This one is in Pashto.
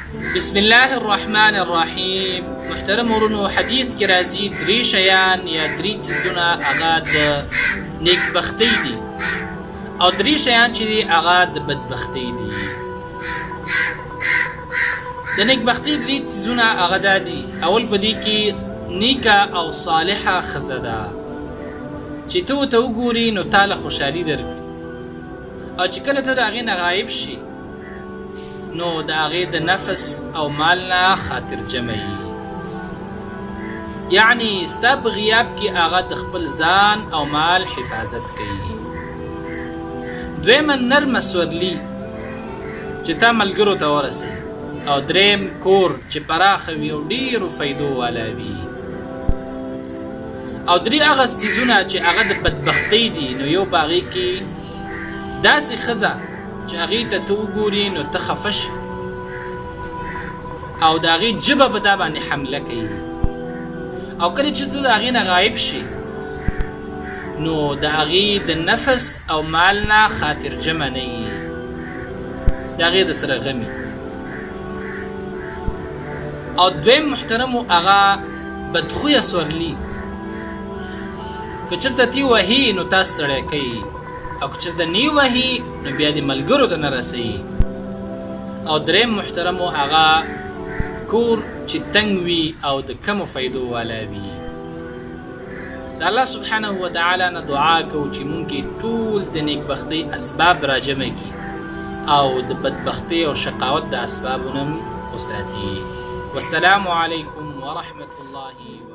بسم الله الرحمن الرحیم. محترم ورونو، حدیث کې راځي درې شیان یا درې څیزونه هغه د نیکبختۍ دي او درې شیان چې دي هغه د بدبختۍ دي. د نیکبختۍ درې څیزونه هغه دا دي: اول په دې کې نیکه او صالحه ښځه ده چې ته ورته وګوري نو تا له خوشحالي درکړي، او چې کله ته د هغې نه غایب شي نو د هغې د نفس او مال نه خاطر جمع یي، یعنی ستا په غیاب کې هغه د خپل ځان او مال حفاظت کوي. دویمه نرمه سورلي چې تا ملګرو ته ورسي، او دریم کور چې پراخه وي او ډیرو فایدو والا وي. او درې هغه څیزونه چې هغه د بدبختۍ دي، نو یو په هغې کې داسې ښځه چې هغې ته ته وګوري نو ته خفه شې او د هغې ژبه په تا باندې حمله کوي، او کله چې ته د هغې نه غایب شې نو د هغې د نفس او مال نه خاطر جمع نه یي، د هغې د سره غمي. او دویم محترمو هغه بدخویه سورلي که چېرته تی وهي نو تا ستړی کوي، او که چېرته نی وهي نو بیا دې ملګرو ته نه رسوي. او دریم محترمو هغه کور چې تنګ وي او د کمو فایدو والا وي. د الله سبحانه وتعالی نه دعا کوو چې مونږ کې ټول د نیکبختۍ اسباب راجمع کړي او د بدبختۍ او شقاوت د اسبابو نه وساتي. والسلام علیکم ورحمة الله.